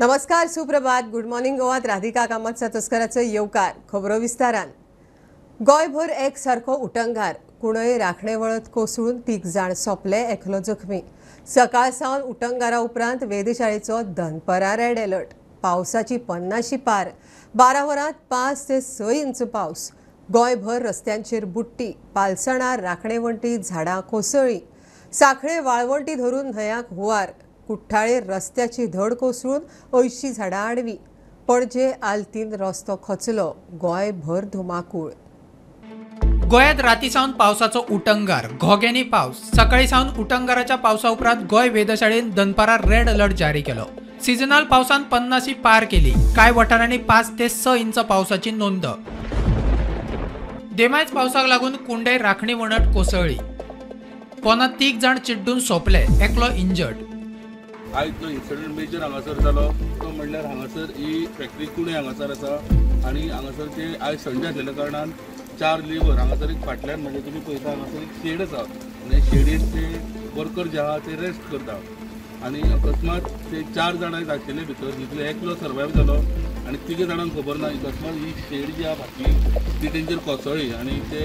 नमस्कार, सुप्रभात, good morning गोवात Radhika Kamat सातोस्कराचो येवकार. खबरो विस्तारान. गोंयभर एक सारको उटंगार. कुणय राखणे वळत कोसळून 3 जाण सोंपले, एकलो जखमी. सकाळ सावन उटंगारा उपरांत वेधशाळेचो दनपरा रेड अलर्ट. पावसाची 50 पार. 12 वरांत 5 ते 6 इंच पावस. गोंयभर रस्त्यांचेर बुडटी, पालसणां, राखणे वण्टी, झाडां कोसळ्ळीं. साखळे वाळवंटी धरून न्हंयांक हुंवार. कुठ्ठाळे रस्त्याची धड कोसळून 80 झाडां आडवी. पणजे आलतीन रस्तो खचलो. गोंयभर धुमाकूळ. गोंयांत राती सावन पावसाचो उटंगार, घोग्यांनी पावस. सकाळी सावन उटंगाराच्या पावसा उपरांत गोंय वेधशाळेन दनपारार रेड अलर्ट जारी केलो. सिजनल पावसान 50 पार केली. कांय वाठारांनी 5 ते 6 इंच पावसाची नोंद. देमायच पावसाक लागून कुंडय राखणी वणट कोसळ्ळी. पोना 3 जाण चिड्डून सोंपले, एकलो इंजर्ड. आयज जो इन्सिडंट मेजर हांगासर जालो तो म्हणल्यार हांगासर ही फॅक्टरी कुणे हांगासर आसा आनी हांगासर ते आयज संडे आसलेल्या कारणान 4 लेबर हांगासर एक फाटल्यान म्हणजे तुमी पळयता हांगासर एक शेड आसा आनी शेडीन ते वर्कर जे आहा ते रेस्ट करता आनी अकस्मात ते 4 जाण आयज आशिल्ले भितर, तितले एकलो सर्वायव जालो आनी 3 जाणांक खबर ना. अकस्मात ही शेड जी आहा फाटली ती तेंचेर कोसळ्ळी आनी ते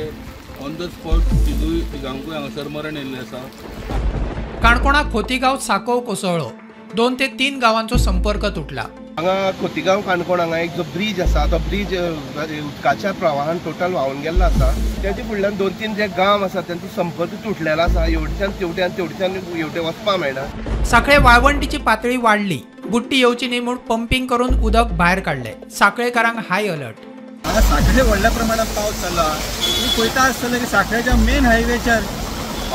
ऑन the spot तिगांकूय हांगासर मरण येयल्लें आसा. काणकोणा खोतीगांव साकोव कोसळ्ळो. 2 ते 3 गांवांचो संपर्क तुटला. हांगा खोतीगांव काणकोण हांगा एक जो ब्रीज आसा तो ब्रीज उदकाच्या प्रवाहान टोटल व्हांवन गेल्लो आसा. तेजे फुडल्यान 2-3 जे गांव आसा तेंचो संपर्क तुटलेलो आसा. हेवटेच्यान तेवट्यान, तेवटेच्यान हेवटे वचपाक मेळना. साखळे वाळवंटीची पातळी वाडली. बुडटी येवची न्ही म्हूण पंपिंग करून उदक भायर काडले. साखळेकारांक हाय अलर्ट. हांगा साखळे व्हडल्या प्रमाणात पावस जाला. तुमी पळयता आसतले की साखळेच्या मेन हायवेचेर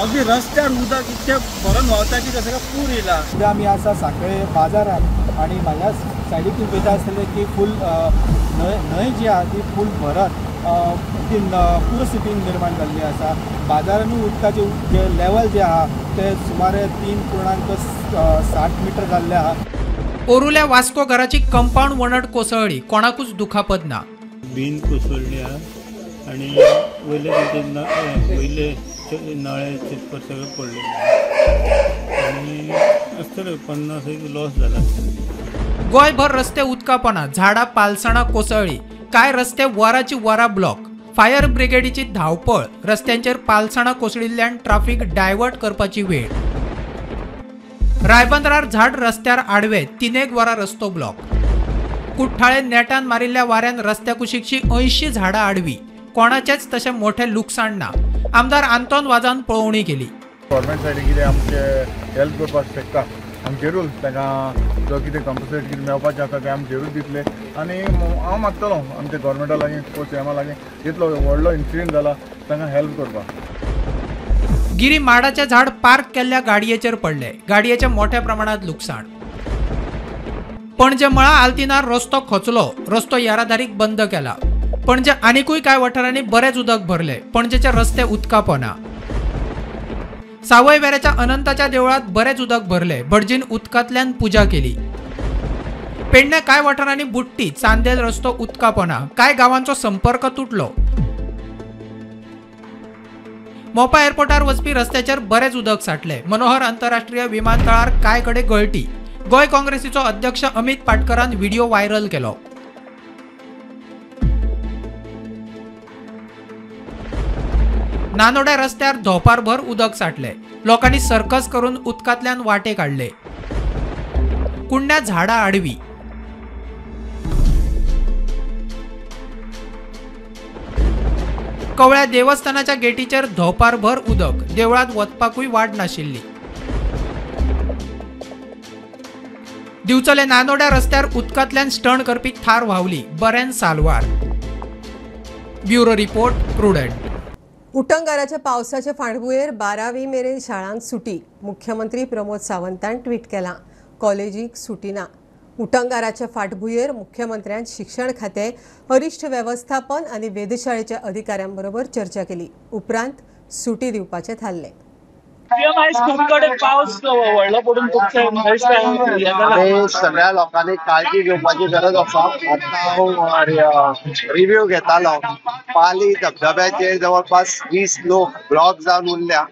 अगदी रस्त्यार उदक इतकें भरून व्हांवता की जसं काय पूर येयला. सद्या आमी आसा साखळे बाजारात आनी म्हाज्या सायडीक तुमी पळयता आसतले की फूल न्हंय जी आहा ती फूल भरत ती पूरस्थिती निर्माण जाल्ली आसा. बाजारानूय उदकाचें जे लेवल जे आहा ते सुमारे 3.60 मिटर जाल्ले आहा. ओरुल्या वास्को घराची कंपाऊंड वणट कोसळ्ळी. कोणाकूच दुखापत ना. बीन कोसळ्ळी आहा आनी वयले वयले नळे चितपर सगळे पडले आनी आसतले 50 एक लॉस जाला. गोंयभर रस्ते उदकापना, झाडां पालसणां कोसळ्ळी. कांय रस्ते वराची वरां ब्लॉक. फायर ब्रिगेडीची धांवपळ. रस्त्यांचेर पालसणां कोसळिल्ल्यान ट्राफिक डायवर्ट करपाची वेळ. रायबंदरार झाड रस्त्यार आडवे. 3 वरां रस्तो ब्लॉक. कुठ्ठाळे नेटान मारिल्ल्या वाऱ्यान रस्त्या कुशीकची 80 झाडां आडवी. कोणाचेच तशें मोठें लुकसाण ना. आमदार आंतोन वाजान पळोवणी केली. गव्हर्मेंट सायडीन कितें आमचे हेल्प करपाक शकता आमी जरूर तांकां जो कितें कॉम्पन्सेट कितें मेळपाचें आसा तें आमी जरूर दितले आनी हांव मागतलो आमच्या गव्हर्मेंटा लागीं, सीएमा लागीं, इतलो व्हडलो इन्सिडंट जाला तांकां हेल्प करपाक. गिरी माडाचें झाड पार्क केल्ल्या गाडयेचेर पडलें. गाडयेचें मोठ्या प्रमाणांत लुकसाण. पणजे मळा आल्तिनार रस्तो खचलो. रस्तो येरादारीक बंद केला. पणजे आनिकूय कांय वाठारांनी बरेच उदक भरले. पणजेचे रस्ते उदकापोना. सावयवेऱ्याच्या अनंताच्या देवळात बरेच उदक भरले. भटजीन उदकांतल्यान पुजा केली. पेडण्या कांय वाठारांनी बुडटी, चांदेल रस्तो उदकापोना. कांय गांवांचो संपर्क तुटलो. मोपा एअरपोर्टार वचपी रस्त्याचेर बरेच उदक साठले. मनोहर आंतरराष्ट्रीय विमानतळार कांय कडेन गळटी. गोंय काँग्रेसीचो अध्यक्ष अमित पाटकरान व्हिडिओ व्हायरल केलो. नानोड्या रस्त्यार धोपारभर उदक साठले. लोकांनी सर्कस करून उदकांतल्यान वाटे काडले. कुंड्या झाडां आडवी. कवळ्या देवस्थानाच्या गेटीचेर धोपारभर उदक. देवळांत वचपाकूय वाट नाशिल्ली. दिवचले नानोड्या रस्त्यार उदकांतल्यान स्टंट करपी थार व्हांवली. बऱ्यान साल्वार. Bureau report, Prudent. उटंगाराच्या पावसाचे फाटभुंयेर 12वी मेरेन शाळांक सुटी. मुख्यमंत्री प्रमोद सावंतान ट्वीट केलां. कॉलेजीक सुटी ना. उटंगाराच्या फाटभुंयेर मुख्यमंत्र्यान शिक्षण खातें, अरिश्ट वेवस्थापन आनी वेधशाळेच्या अधिकाऱ्यांबरोबर चर्चा केली. उपरांत सुटी दिवपाचें थारलें. सगळ्या लोकांनी काळजी घेवपाची गरज आसा. आतां हांव रिव्यू घेतालो. पाली धबधब्याचेर जवळपास 20 लोक ब्लॉक जावन उरल्या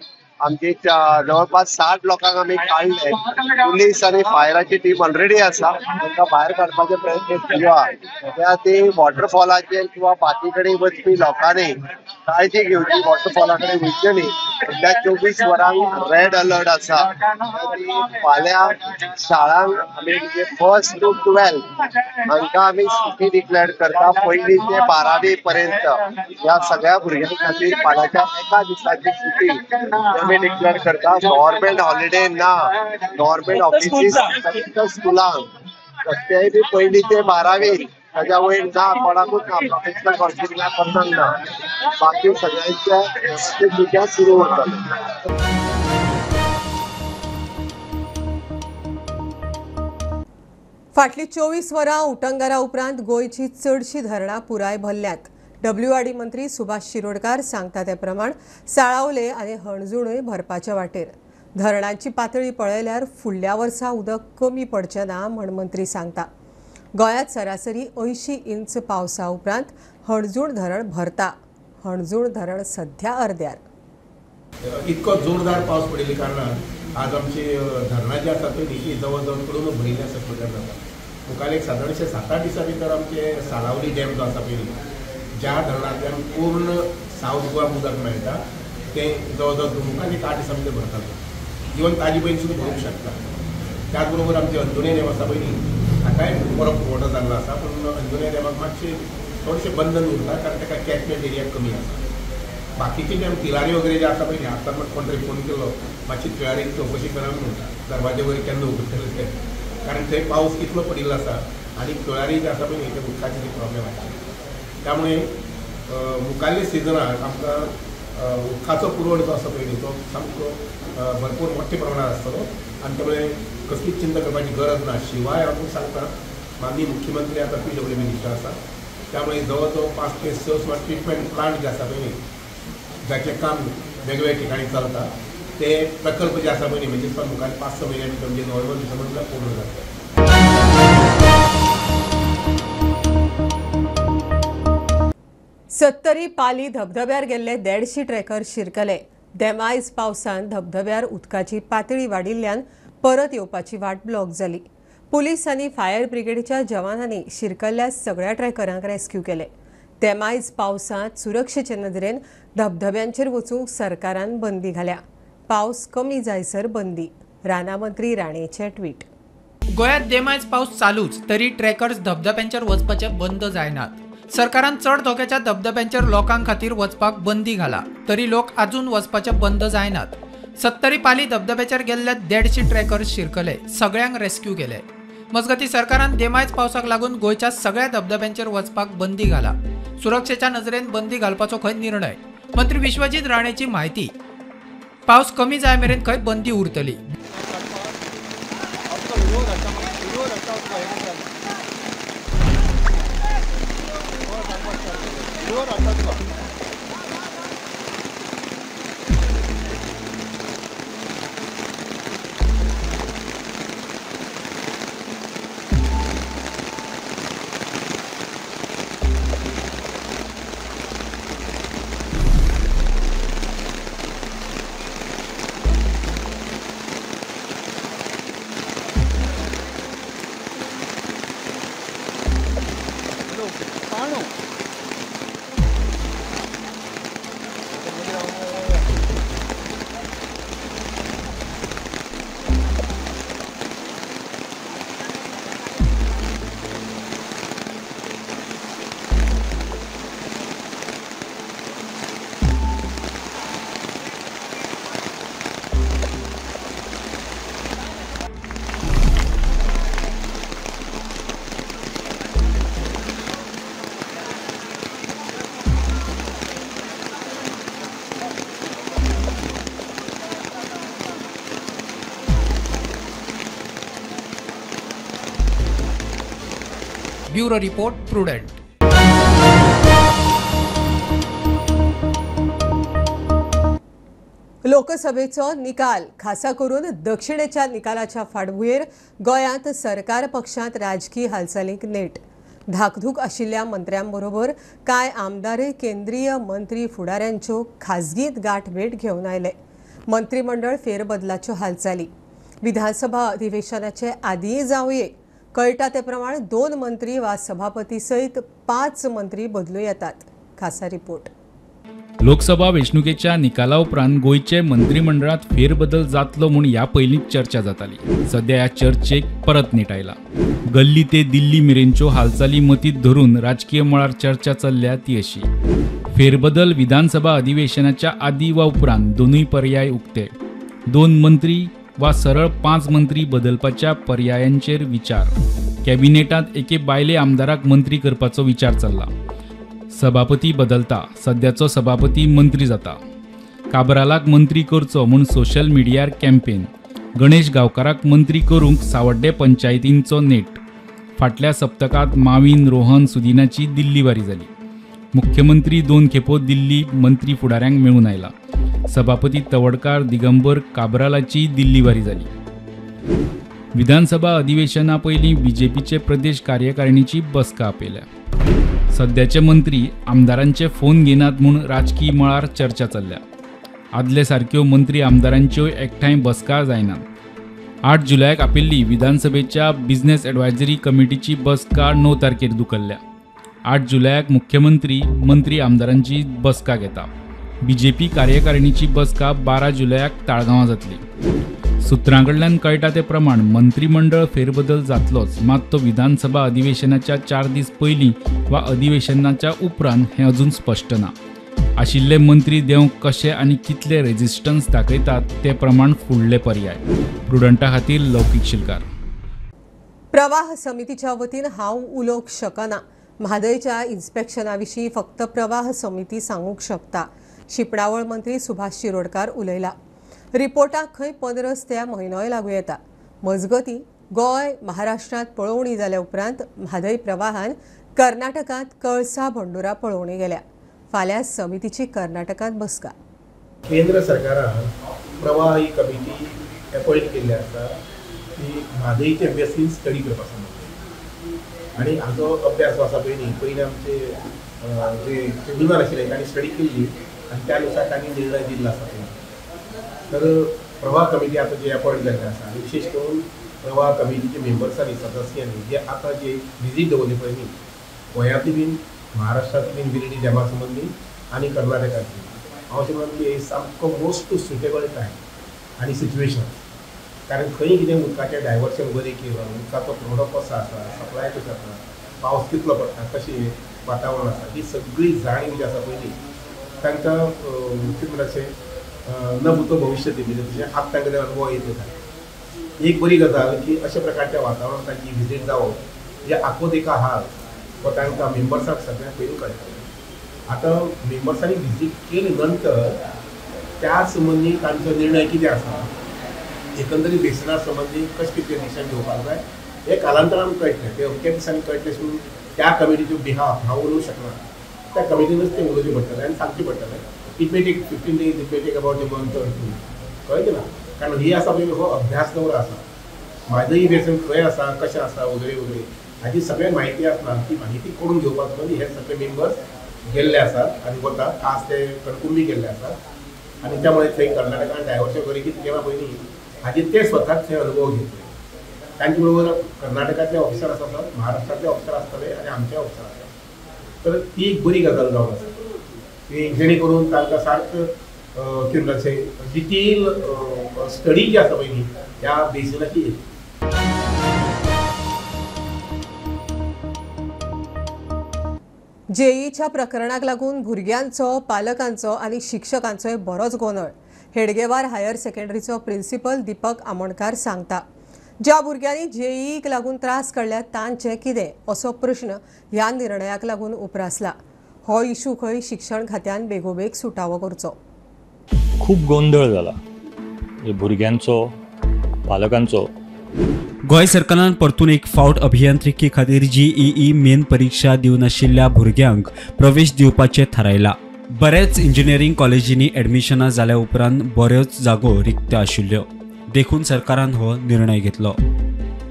आमची जवळपास 60 लोकांक आमी काडले. पुलीस आनी फायराची टीम ऑलरेडी आसा, तांकां भायर काडपाचे प्रयत्न सुरू आहा. त्या ती वॉटरफॉलाचेर किंवा बाकी कडेन वचपी लोकांनी काळजी घेवची, वॉटरफॉला कडेन वयचे न्ही. सध्या 24 वरांक रेड अलर्ट आसा. फाल्यां शाळांक आमी 1st to 12 हांकां आमी सुटी डिक्लेअर करता. 1ली ते 12वी पर्यंत ह्या सगळ्या भुरग्यां खातीर फाल्यांच्या एका दिसाची सुटी आमी डिक्लेअर करता. गव्हर्मेंट हॉलिडे ना, गव्हर्मेंट ऑफिसीस फक्त स्कुलांक, तेय बी 1ली ते 12वी ताज्या वयर ना, कोणाकूच ना, प्रोफेशनल कॉलेजीक ना, कोणाक ना. बाकी सगळ्यांच्या सुट्या सुरू उरतले. फाटली 24 वरां उटंगारा उपरांत गोंयची चडशी धरणां पुराय भरल्यात. डब्ल्यूआरडी मंत्री सुभाष शिरोडकार सांगता ते प्रमाण साळावले आनी हणजूणूय भरपाच्या वाटेर. धरणांची पातळी पळयल्यार फुडल्या वर्सा उदक कमी पडचें ना म्हण मंत्री सांगता. गोंयांत सरासरी 80 इंच पावसा उपरांत हणजूण धरण भरता. हणजूण धरण सध्या अर्द्यार. इतको जोरदार पावस पडिल्ल्या कारणान आज आमची धरणां जी आसा पळय ती जवळ जवळ कडून भरिल्ली आसा म्हळ्यार जाता. मुखार एक सादारणशे 7-8 दिसां भितर आमचे साळावली डॅम जो आसा पळय, ज्या धरणांतल्यान पूर्ण सावथ गोवा उदक मेळटा, तें जवळ जवळ मुखार एक 8 दिसां भितर भरतालें. इवन ताजी पयलीं सुद्दां भरूंक शकता. त्याच बरोबर आमचे अंजुणे डॅम आसा पळय, हाकाय बरो पुरवठो जाल्लो आसा, पूण अंजुणे डॅमाक मातशें थोडेशें बंधन उरता कारण ताका कॅचमेंट एरिया कमी आसा. बाकीचे डॅम तिलारी वगैरे जे आसा पळय, आतां मात कोण तरी फोन केलो मातशी तिळारी चवकशी करा म्हणटा, दरवाजे वयर केन्ना उगडटले ते, कारण थंय पावस इतलो पडिल्लो आसा आनी तिळारी जे आसा पळय ते उदकाचे प्रॉब्लेम आसा. त्यामुळे मुखाल्ल्या सिजनाक आमकां उदकाचो पुरवण जो आसा पळय तो सामको भरपूर मोठ्या प्रमाणात आसतलो आनी त्यामुळे कसलीच चिंता करपाची गरज ना. शिवाय हांव तुमकां सांगता, माननीय मुख्यमंत्री आतां PW minister आसा, त्यामुळे जवळ जवळ 5 ते 6 सुमार ट्रिटमेंट प्लांट जे आसा पळय, जाचें काम वेगवेगळ्या ठिकाणी चलता, ते प्रकल्प जे आसा पळय म्हणजे मुखार 5-6 म्हयन्या भितर म्हणजे नोव्हेंबर डिसेंबर पूर्ण जाता. सत्तरी पाली धबधब्यार गेल्ले 150 ट्रेकर शिरकले. देमायज पावसान धबधब्यार उदकाची पातळी वाडिल्ल्यान परत येवपाची वाट ब्लॉक जाली. पुलीस आनी फायर ब्रिगेडच्या जवानांनी शिरकल्ल्या सगळ्या ट्रेकरांक रेस्क्यू केले. देमायज पावसांत सुरक्षेचे नदरेन धबधब्यांचेर वचूंक सरकारान बंदी घाल्या. पावस कमी जायसर बंदी. राना मंत्री राणेचे ट्वीट. गोंयांत देमायज पावस चालूच तरी ट्रेकर्स धबधब्यांचेर वचपाचे बंद जायनात. सरकारान चड धोक्याच्या धबधब्यांचेर लोकां खातीर वचपाक बंदी घाला तरी लोक अजून वचपाचे बंद जायनात. सत्तरी पाली धबधब्याचेर गेल्ले 150 ट्रेकर्स शिरकले, सगळ्यांक रेस्क्यू केले. मजगती सरकारान देमायज पावसाक लागून गोंयच्या सगळ्या धबधब्यांचेर वचपाक बंदी घाला. सुरक्षेच्या नजरेन बंदी घालपाचो खंय निर्णय, मंत्री विश्वजीत राणेची म्हायती. पावस कमी जाय मेरेन खंय बंदी उरतली. Bureau report, Prudent. लोकसभेचो निकाल खासा करून दक्षिणेच्या निकालाच्या फाटभुंयेर गोंयांत सरकार पक्षांत राजकीय हालचालींक नेट. धाकधूक आशिल्ल्या मंत्र्यांबरोबर कांय आमदारय केंद्रीय मंत्री फुडाऱ्यांच्यो खाजगीत गांठभेट घेवन आयले. मंत्रिमंडळ फेरबदलाच्यो हालचाली. विधानसभा अधिवेशनाचे आदींय जावये. कळटा ते प्रमाण 2 मंत्री वा सभापती सयत 5 मंत्री बदलूं येतात. खासा रिपोर्ट. लोकसभा वेंचणुकेच्या निकाला उपरांत गोंयचे मंत्रिमंडळात फेरबदल जातलो म्हूण ह्या पयलींच चर्चा जाताली. सद्या ह्या चर्चेक परत नेट आयला. गल्ली ते दिल्ली मेरेनच्यो हालचाली मतींत धरून राजकीय मळार चर्चा चल्ल्या ती अशी. फेरबदल विधानसभा अधिवेशनाच्या आदी वा उपरांत दोनूय पर्याय उक्ते. 2 मंत्री वा सरळ 5 मंत्री बदलपाच्या पर्यायांचेर विचार. कॅबिनेटांत एके बायले आमदाराक मंत्री करपाचो विचार चल्ला. सभापती बदलता, सद्याचो सभापती मंत्री जाता. काब्रालाक मंत्री करचो म्हूण सोशल मिडियार कॅम्पेन. गणेश गांवकाराक मंत्री करूंक सावड्डे पंचायतींचो नेट. फाटल्या सप्तकांत मावीन रोहन सुदिनाची दिल्ली वारी जाली. मुख्यमंत्री 2 खेपो दिल्ली मंत्री फुडाऱ्यांक मेळून आयला. सभापती तवडकार दिगंबर काब्रालाची दिल्ली वारी जाली. विधानसभा अधिवेशना पयलीं बीजेपीचे प्रदेश कार्यकारिणीची बसका आपयल्या. सद्याचे मंत्री आमदारांचे फोन घेनात म्हूण राजकी मळार चर्चा चल्ल्या. आदले सारक्यो मंत्री आमदारांच्यो एकठांय बसका जायनात. 8 जुलयाक आपयिल्ली विधानसभेच्या बिझनेस एडवायजरी कमिटीची बसका 9 तारखेर धुकल्ल्या. 8 जुलयाक मुख्यमंत्री मंत्री आमदारांची बसका घेता. बीजेपी कार्यकारिणीची बसका 12 जुलयाक ताळगांवां जातली. सूत्रां कडल्यान कळटा ते प्रमाण मंत्रिमंडळ फेरबदल जातलोच, मात तो विधानसभा अधिवेशनाच्या 4 दीस पयलीं वा अधिवेशनाच्या उपरांत हें अजून स्पश्ट ना. आशिल्ले मंत्री देंवक कशे आनी कितले रेजिस्टन्स दाखयतात ते प्रमाण फुडले पर्याय. प्रुडंटा खातीर लौकीक शिलकार. प्रवाह समितीच्या वतीन हांव उलोवंक शकना. म्हादयच्या इन्स्पेक्शना विशीं फक्त प्रवाह समिती सांगूंक शकता. शिंपणावळ मंत्री सुभाष शिरोडकार उलयला. रिपोर्टाक खंय 15 त्या म्हयनोय लागू येता. मजगती गोंय महाराष्ट्रांत पळोवणी जाल्या उपरांत म्हादय प्रवाहान कर्नाटकांत कळसा भंडुरा पळोवणी गेल्या. फाल्यां समितीची कर्नाटकांत बसका. केंद्र सरकारान प्रवाह ही कमिटी अपॉयंट केल्ली आसा ती म्हादयचे बेसीन स्टडी करपा संबंदी. आनी हाजो अभ्यास जो आसा पयलीं पयलीं आमचे जे ट्रिब्युनल आशिल्ले तांणी स्टडी केल्ली आनी त्या नुसार तांणी निर्णय दिल्लो आसा. तर प्रवाह कमिटी आतां जे अपॉयंट जाल्ले आसा आनी विशेष करून प्रवाह कमिटीचे मेंबर्सांनी सदस्यांनी जे आतां जे विजीट दवरली पळय न्ही गोंयांतली बीन महाराष्ट्रांतली बीन बिर्डी डॅमा संबंदी आनी कर्नाटकांतली, हांव अशें म्हणून की सामको मोस्ट सुटेबल टायम आनी सिच्युएशन. कारण खंय कितें उदकाचें डायवर्शन बरें केलां, उदकाचो प्रोडक्ट कसो आसा, सप्लाय कसो आसा, पावस कितलो पडटा, कशें वातावरण आसा, ही सगळी जाणीव जी आसा पयलीं तांकां कितें म्हणटा अशें न भूतो भविश्य म्हणजे तशें आतां तांकां अनुभव येतले. एक बरी गजाल की अशा प्रकारच्या वातावरणात तांची विजीट जावप जे आखोद एका हाल हो तांकां मेंबर्सांक सगळ्यांक पयलीं कळटा. आतां मेंबर्सांनी विजीट केले नंतर त्या संबंदी तांचो निर्णय कितें आसा, एकंदरीत बेसना संबंदी कशें कितें डिसिजन घेवपाक जाय हें कालांतरान कळटलें. ते अमक्या दिसांनी कळटलें म्हणून त्या कमिटीच्यो बिहाफ हांव उलोवंक शकना. त्या कमिटीनूच तें उलोवचें पडटलें आनी सांगचें पडटलें. It may take 15 days, it may take about a month or 2, कळ्ळें ना. कारण ही आसा पळय हो अभ्यास दौरो आसा. म्हादय बेसन खंय आसा, कशें आसा वगैरे वगैरे हाजी सगळें म्हायती आसना. ती म्हायती करून घेवपाक संबंदी हे सगळे मेंबर्स गेल्ले आसात आनी वतात. आज ते कणकुंबी गेल्ले आसात आनी त्यामुळे थंय कर्नाटकान डायवर्शन वगैरे कितें केलां पळय न्ही हाजे ते स्वताच थंय अनुभव घेतले. तांचे बरोबर कर्नाटकांतले ऑफिसर आसात, महाराष्ट्रांतले ऑफिसर आसतले आनी आमचे ऑफिसर आसात. तर ती एक बरी गजाल जावन आसा की जेणे करून तांकां सारकें कितें म्हणटा डिटेल स्टडी जी आसा पळय न्ही ह्या बेसिनाची. जेईच्या प्रकरणाक लागून भुरग्यांचो, पालकांचो आनी शिक्षकांचोय बरोच गोंदळ. हेडगेवार हायर सेकंडरीचो प्रिन्सिपल दीपक आमोणकार सांगता, ज्या भुरग्यांनी जेईक लागून त्रास काडल्यात तांचें कितें असो प्रश्न ह्या निर्णयाक लागून उप्रासला. हो इशू खंय शिक्षण खात्यान बेगोबेग सुटावो करचो. खूब गोंदळ जाला भुरग्यांचो, पालकांचो. गोंय सरकारान परतून एक फावट अभियांत्रिकी खातीर जीईई मेन परीक्षा दिवनाशिल्ल्या भुरग्यांक प्रवेश दिवपाचें थारायला. बऱ्याच इंजिनियरींग कॉलेजींनी एडमिशनां जाल्या उपरांत बऱ्योच जागो रिक्त आशिल्ल्यो, देखून सरकारान हो निर्णय घेतलो.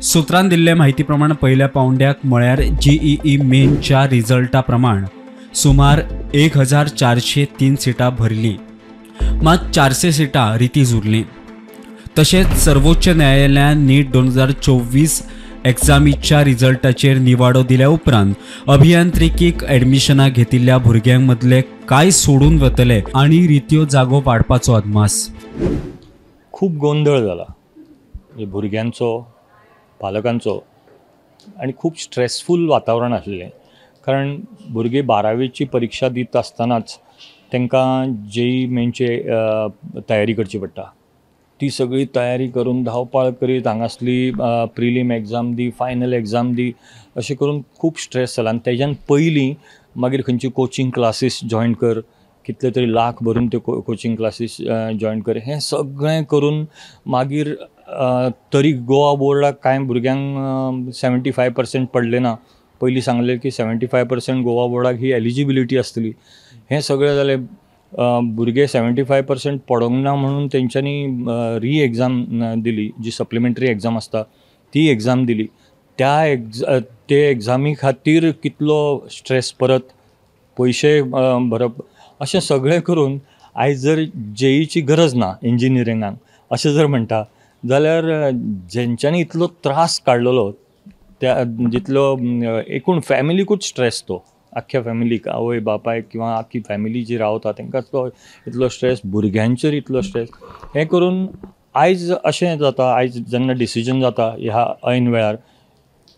सूत्रान दिल्ले म्हायती प्रमाण पयल्या पावंड्याक म्हळ्यार जीईई मेनच्या रिजल्टा प्रमाण सुमार 1403 सिटां भरलीं. मात 400 सिटां रितीच उरलीं. तशेंच सर्वोच्च न्यायालयान नीट 2024 एग्जामीच्या रिजल्टाचेर निवाडो दिल्या उपरांत अभियांत्रिकीक एडमिशनां घेतिल्ल्या भुरग्यां मदले कांय सोडून वतले आनी रित्यो जागो वाडपाचो अदमास. खूब गोंदळ जाला भुरग्यांचो, पालकांचो आनी खूब स्ट्रेसफूल वातावरण आसलें, कारण भुरगीं 12वीची परिक्षा दिता आसतनाच तांकां जेई मेनचे तयारी करची पडटा. ती सगळी तयारी करून धांवपाळ करीत हांगासली प्रिलीम एग्जाम दी, फायनल एग्जाम दी, अशें करून खूब स्ट्रेस जाला. आनी तेज्यान पयलीं मागीर खंयची कोचिंग क्लासीस जॉयन कर, कितले तरी लाख भरून त्यो कोचिंग क्लासीस जॉयन कर, हें सगळें करून मागीर तरी गोवा बोर्डाक कांय भुरग्यांक 75% पडले ना. पयलीं सांगलें की 75% गोवा बोर्डाक ही एलिजिबिलिटी आसतली. हें सगळें जालें, भुरगे 75% पडोंक ना म्हणून तेंच्यांनी री एग्जाम दिली, जी सप्लिमेंटरी एग्जाम आसता ती एग्जाम दिली. त्या ते एग्जामी खातीर कितलो स्ट्रेस, परत पयशे भरप, अशें सगळें करून आयज जर जेईची गरज ना इंजिनियरिंगाक अशें जर म्हणटा जाल्यार जेंच्यांनी इतलो त्रास काडलेलो त्या जितलो एकूण फॅमिलीकूच स्ट्रेस, तो आख्ख्या फॅमिलीक, आवय बापायक किंवा आख्खी फॅमिली जी रावता तांकां तो इतलो स्ट्रेस, भुरग्यांचेर इतलो स्ट्रेस. हें करून आयज अशें जाता, आयज जेन्ना डिसिजन जाता ह्या ऐन वेळार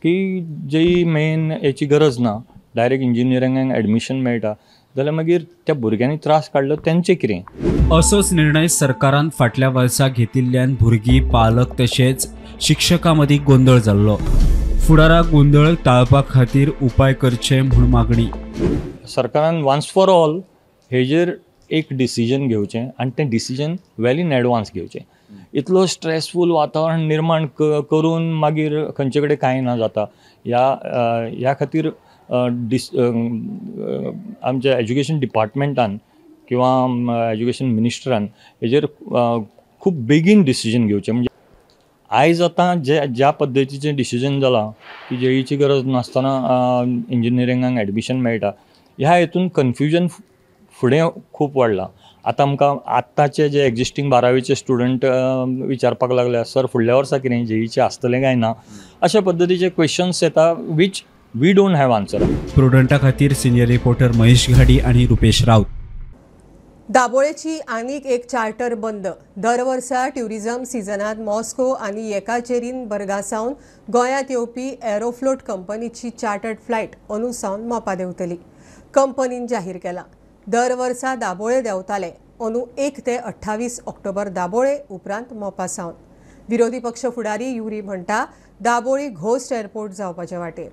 की जेई मेन हेची गरज ना, डायरेक्ट इंजिनियरिंगाक एडमिशन मेळटा, जाल्यार मागीर त्या भुरग्यांनी त्रास काडलो तेंचें कितें? असोच निर्णय सरकारान फाटल्या वर्सा घेतिल्ल्यान भुरगीं, पालक तशेंच शिक्षकां मदीं गोंदळ जाल्लो. फुडाराक गोंदळ टाळपा खातीर उपाय करचे म्हूण मागणी. सरकारान वन्स फॉर ऑल हेजेर एक डिसिजन घेवचें आनी तें डिसिजन वेल इन एडवान्स घेवचें. इतलो स्ट्रेसफूल वातावरण निर्माण करून मागीर खंयचे कडेन कांय ना जाता. ह्या खातीर आमच्या एज्युकेशन डिपार्टमेंटान किंवा एज्युकेशन मिनिस्टरान हेजेर खूब बेगीन डिसिजन घेवचें. म्हणजे आयज आतां जे ज्या पद्दतीचें डिसिजन जालां की जेईची गरज नासतना इंजिनियरिंगाक एडमिशन मेळटा, ह्या हेतून कन्फ्युजन फुडें खूब वाडलां. आतां आमकां आत्ताचे जे एग्जिस्टींग 12वीचे स्टुडंट विचारपाक लागल्या, सर फुडल्या वर्सा कितें जेईचें आसतलें काय ना, अशा पद्दतीचे क्वेश्चन्स येता which we don't have answer. प्रुडंटा खातीर सिनियर रिपोर्टर महेश घाडी आनी रुपेश राऊत. दाबोळेची आनीक एक चार्टर बंद. दर वर्सा ट्युरिझम सिजनात मॉस्को आनी येकाचेरीनबर्गा सावन गोंयांत येवपी एरोफ्लोट कंपनीची चार्टर्ड फ्लायट अंदू सावन मोपा देंवतली, कंपनीन जाहीर केला. दर वर्सा दाबोळे देंवताले, अंदू 1 ते 28 ऑक्टोबर दाबोळे, उपरांत मोपा सावन. विरोधी पक्ष फुडारी युरी म्हणटा दाबोळी घोस्ट एअरपोर्ट जावपाचे वाटेर.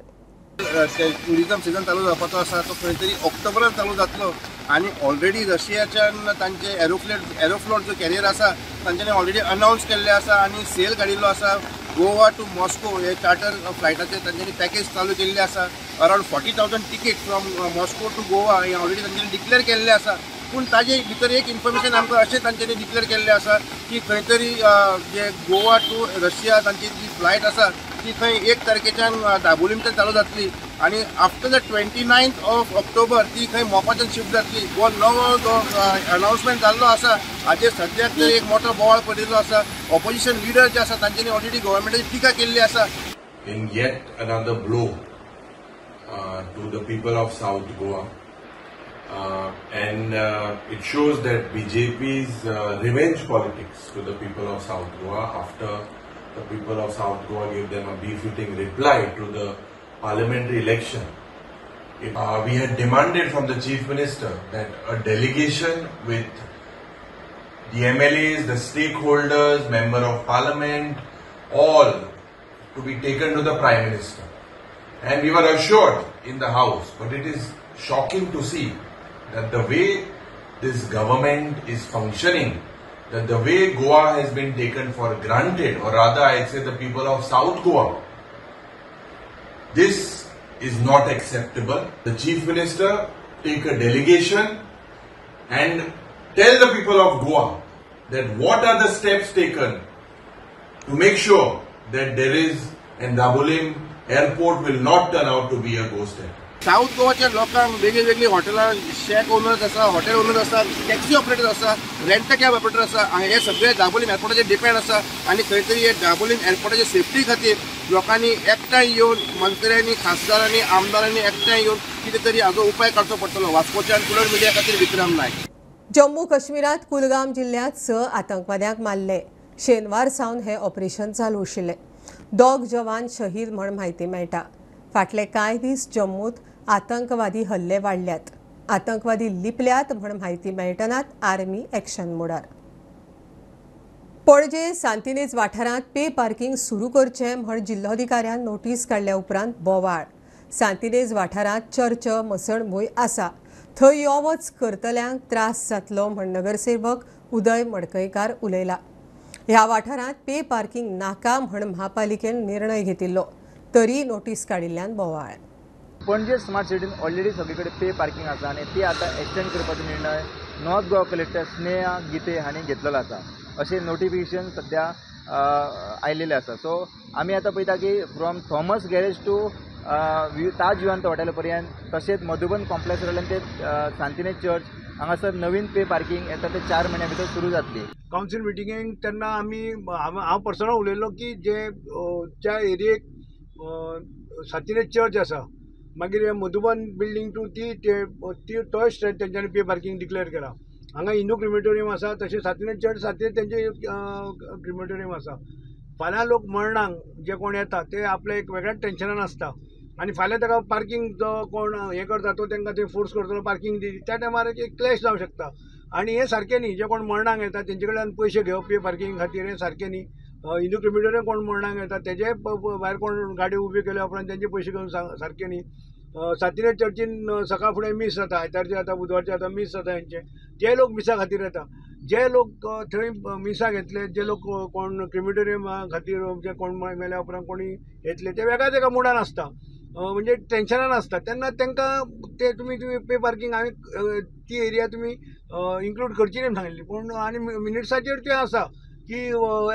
ट्युरिझम सिजन चालू जावपाचो आसा तो खंय तरी ऑक्टोबरान चालू जातलो आनी ऑलरेडी रशियाच्यान तांचे एरोफ्लोट जो कॅरियर आसा तांच्यांनी ऑलरेडी अनावन्स केल्ले आसा आनी सेल काडिल्लो आसा. गोवा टू मॉस्को हे चार्टर फ्लायटाचे तांच्यांनी पॅकेज चालू केल्ले आसा. Around 40,000 ticket from Moscow to Goa हे ऑलरेडी तांच्यांनी डिक्लेअर केल्ले आसा. पूण ताजे भितर एक इन्फॉर्मेशन आमकां अशें तांच्यांनी डिक्लेअर केल्लें आसा की खंय तरी जे गोवा टू रशिया तांची जी फ्लायट आसा ती खंय 1 तारखेच्यान दाबोलीमच्यान चालू जातली आनी after the 29th of October ती खंय मोपाच्यान शिफ्ट जातली. हो नवो जो अनावन्समेंट जाल्लो आसा हाजेर सद्याक तरी एक मोठो बोवाळ पडिल्लो आसा. ऑपोजिशन लिडर जे आसा तांच्यांनी ऑलरेडी गव्हर्मेंटाची टिका केल्ली आसा. In yet another blow to the people of South Goa, and it shows that BJP's revenge politics to the people of South Goa after the people of South Goa gave them a befitting reply to the parliamentary election. We had demanded from the Chief Minister that a delegation with the MLAs, the stakeholders, Member of Parliament, all to be taken to the Prime Minister. And we were assured in the House, but it is shocking to see that the way this government is functioning, that the way Goa has been taken for granted, or rather I'd say the people of South Goa, this is not acceptable. The Chief Minister take a delegation and tell the people of Goa that what are the steps taken to make sure that there is and Dabolim airport will not turn out to be a ghost airport. South गोवाच्या लोकांक वेगळी वेगळी हॉटेलां, shack owners आसा, hotel owners आसा, taxi operator आसा, rent cab operator आसा. हे सगळे दाबोलीम एअरपोर्टाचेर डिपेंड आसा आनी खंय तरी हे दाबोलीम एअरपोर्टाचे सेफ्टी खातीर लोकांनी एकठांय येवन, मंत्र्यांनी, खासदारांनी, आमदारांनी एकठांय येवन कितें तरी हाजो उपाय काडचो पडटलो. वास्कोच्यान कुलर मिडिया खातीर विक्रम नायक. जम्मू काश्मीरात कुलगाम जिल्ह्यात 6 आतंकवाद्यांक मारले. शेनवार सावन हे ऑपरेशन चालू आशिल्लें. 2 जवान शहीद म्हण म्हायती मेळटा. फाटले कांय दीस जम्मूत आतंकवादी हल्ले वाडल्यात. आतंकवादी लिपल्यात म्हण म्हायती मेळटनात आर्मी एक्शन मोडार. पणजे सांतिनेज वाठारांत पे पार्किंग सुरू करचें म्हण जिल्लोधिकाऱ्यान नोटीस काडल्या उपरांत बोवाळ. सांतिनेज वाठारांत चर्च मसणभूंय आसा, थंय यो वच करतल्यांक त्रास जातलो म्हण नगरसेवक उदय मडकयकार उलयला. ह्या वाठारांत पे पार्किंग नाका म्हण म्हापालिकेन निर्णय घेतिल्लो, तरी नोटीस काडिल्ल्यान बोवाळ. पणजे स्मार्ट सिटीन ऑलरेडी सगळे कडेन पे पार्किंग आसा आनी ती आतां एक्सटेंड करपाचो निर्णय नॉर्थ गोवा कलेक्टर स्नेहा गीते हांणी घेतलेलो आसा, अशें नोटिफिकेशन सद्या आयिल्लें आसा. सो आमी आतां पळयता की from Thomas garage to Taj Vivanta hotel पर्यंत, तशेंच मधुबन कॉम्प्लेक्स वयल्यान ते सांतिनेज चर्च हांगासर नवीन पे पार्किंग येता ते 4 म्हयन्या भितर सुरू जातली. कावन्सील मिटिंगेक तेन्ना आमी हांव पर्सनल उलयलो की जे त्या एरियेक सांतिनेज चर्च आसा, मागीर मधुबन बिल्डींग टू ती तोय स्ट्रेच तेंच्यांनी पे पार्किंग डिक्लेअर केला. हांगा हिंदू क्रिमेटोरियम आसा, तशें सांतिनेज चर्च सांतिनेज तेंचे क्रिमेटोरियम आसा. फाल्यां लोक मरणाक जे कोण येता ते आपले एक वेगळ्याच टेन्शनान आसता आनी फाल्यां ताका पार्किंग जो कोण हें करता तो तांकां ते फोर्स करतलो पार्किंग दी, त्या टायमार एक क्लॅश जावंक शकता. आनी हें सारकें न्ही, जे कोण मरणाक येता तेंचे कडल्यान पयशे घेवप पे पार्किंग खातीर हें सारकें न्ही. हिंदू क्रिमेटोरियम कोण मरणाक येता तेजे भायर कोण गाडी उबी केल्या उपरांत तेंचे पयशे घेवन सारकें न्ही. सांतिनेज चर्चीन सकाळ फुडें मीस जाता, आयतारचें जाता, बुधवारचें जाता, मीस जाता हेंचें, जे लोक मिसा खातीर येता, जे लोक थंय मिसाक येतले, जे लोक कोण क्रिमेटोरियमा खातीर जे कोण मेल्या उपरांत कोणी येतले ते वेगळ्याच एका मुडान आसता, म्हणजे टेन्शनान आसता. तेन्ना तांकां ते तुमी पे पार्किंग हांवें ती एरिया तुमी इन्क्लूड करची न्ही सांगिल्ली, पूण आनी मिनिट्साचेर तें आसा की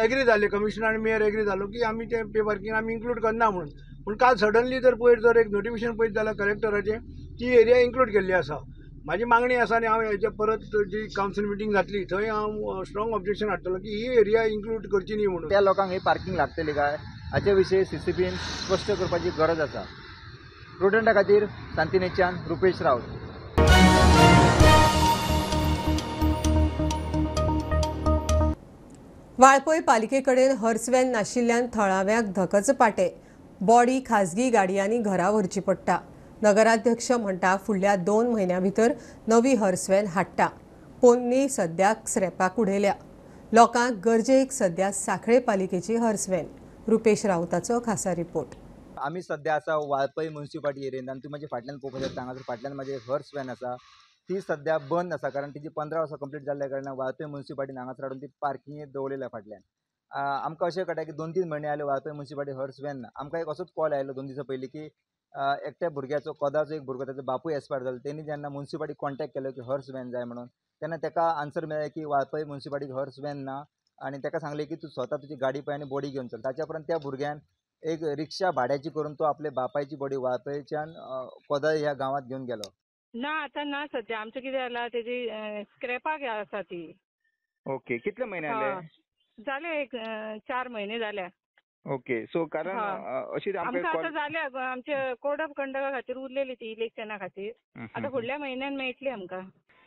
एग्री जाले कमिशनर आनी मेयर एग्री जालो की आमी ते पे पार्किंग आमी इन्क्लूड करना म्हणून. पूण काल सडनली जर पयर जर एक नोटिफिकेशन पळयत जाल्यार कलेक्टराचें ती एरिया इन्क्लूड केल्ली आसा. म्हाजी मागणी आसा आनी हांव हेजे परत जी कावन्सील मिटींग जातली थंय हांव स्ट्रॉंग ऑब्जेक्शन हाडटलो की ही एरिया इन्क्लूड करची न्ही म्हणून. त्या लोकांक ही पार्किंग लागतली काय हाचे विशीं सीसीपीन स्पश्ट करपाची गरज आसा. प्रुडंटा खातीर सांतिनेजच्यान रुपेश राऊत. वाळपय पालिकेकडेन हर्स व्हॅन नाशिल्ल्यान थळाव्यांक धकचपाटे. बॉडी खाजगी गाडयांनी घरा व्हरची पडटा. नगराध्यक्ष म्हणटा फुडल्या 2 म्हयन्यां भितर नवी हर्स व्हॅन हाडटा. पोन्नी सद्याक स्रेपाक उडयल्या. लोकांक गरजेक सद्या सांखळे पालिकेची हर्स व्हॅन. रुपेश राऊताचो खासा रिपोर्ट. आमी सद्या आसा वाळपय म्युनिसिपालिटी एरियेंत आनी तूं म्हाजे फाटल्यान पळोवपाक शकता, हांगासर फाटल्यान म्हाजी हर्स व्हॅन आसा, ती सद्या बंद आसा कारण तिची 15 वर्सां कंप्लीट जाल्ल्या कारणान वाळपय म्युनिसिपालिटीन हांगासर हाडून ती पार्किंगेक दवरलेली फाटल्यान. आमकां अशें कळटा की 2-3 म्हयने आयले वाळपय म्युनिसिपालिटी हर्स व्हॅन ना. आमकां एक असोच कॉल आयलो 2 दिसां पयलीं की एकट्या भुरग्याचो, कोदाचो एक भुरगो, ताचो बापूय एक्सपायर जालो. तेणी जेन्ना म्युनिसिपालिटी कॉन्टेक्ट केलो की हर्स व्हॅन जाय म्हणून, तेन्ना ताका आन्सर मेळ्ळें की वाळपय म्युनिसिपालिटीक हर्स व्हॅन ना आनी ताका सांगलें की तूं स्वता तुजी गाडी पळय आनी बॉडी घेवन चल. ताच्या उपरांत त्या भुरग्यान एक रिक्षा भाड्याची करून तो आपले बापायची बॉडी वाळपयच्यान कोदाळ ह्या गांवांत घेवन गेलो. ना आतां ना, सद्या आमचें कितें जालां तेजी स्क्रॅपाक आसा ती. ओके, कितले म्हयने जाले? जाले एक 4 म्हयने जाल्या. ओके, सो कारण अशी आमकां आतां जाल्या आमचे कोड ऑफ कंडक्टा खातीर उरलेली ती इलेक्शना खातीर, आतां फुडल्या म्हयन्यान मेळटली आमकां.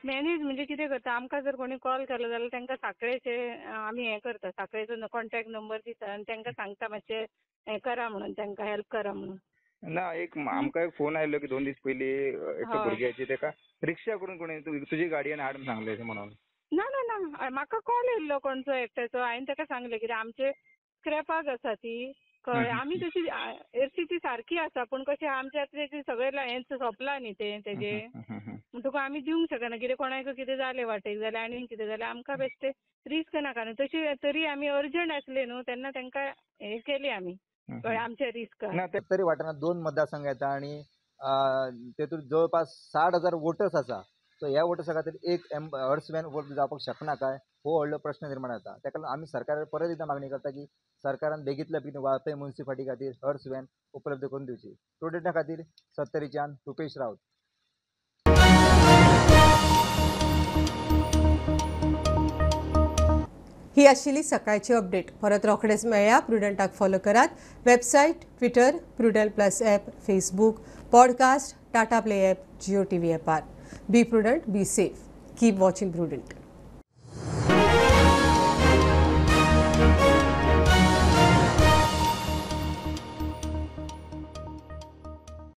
मॅनेज म्हणजे कितें करता, आमकां जर कोणी कॉल केलो जाल्यार तांकां सांखळेचे आमी हें करता, सांखळेचो कॉन्टेक्ट नंबर दिता आनी तांकां सांगता मातशें हें करा म्हणून, तांकां हेल्प करा म्हणून. ना, एक आमकां एक फोन आयलो की 2 दीस पयलीं एकट्या भुरग्याची ताका रिक्षा करून कोणी तुजी गाडयेन हाड सांगलें अशें म्हणून. ना ना ना, म्हाका कॉल येयल्लो कोणचो एकट्याचो, हांवें ताका सांगलें कित्याक आमचे स्क्रॅपाक आसा ती, कळ्ळें. आमी तशी एरशी ती सारकी आसा, पूण कशें आमच्या तेजें सगळें हें सोंपलां न्ही तें तेजें, म्हणटकूच आमी दिवंक शकना. कितें कोणाक कितें जालें वाटेक जाल्यार आनी कितें जाल्यार आमकां बेश्टें रिस्क नाका न्हू. तशी तरी आमी अर्जंट आसले न्हू तेन्ना तांकां हें केली आमी, कळ्ळें, आमच्या रिस्कार. ना, ते तरी वाठारांत 2 मतदारसंघ येता आनी तेतूंत जवळपास 60,000 वोटर्स आसा. सो ह्या वोटर्सा खातीर एक हर्स व्हॅन उपलब्ध जावपाक शकना काय, हो व्हडलो प्रश्न निर्माण जाता. ताका लागून आमी सरकाराक परत एकदां मागणी करता की सरकारान बेगींतल्या बेगीन वाळपय म्युनिसिपालिटी खातीर हर्स व्हॅन उपलब्ध करून दिवची. प्रुडंटा खातीर सत्तरीच्यान रुपेश राऊत. ही आशिल्ली सकाळची अपडेट. परत रोखडेच मेळया. प्रुडंटाक फॉलो करात. Website, Twitter, Prudent plus app, Facebook, podcast, Tata play app, Jio TV ॲपार. Be prudent, be safe, keep watching Prudent.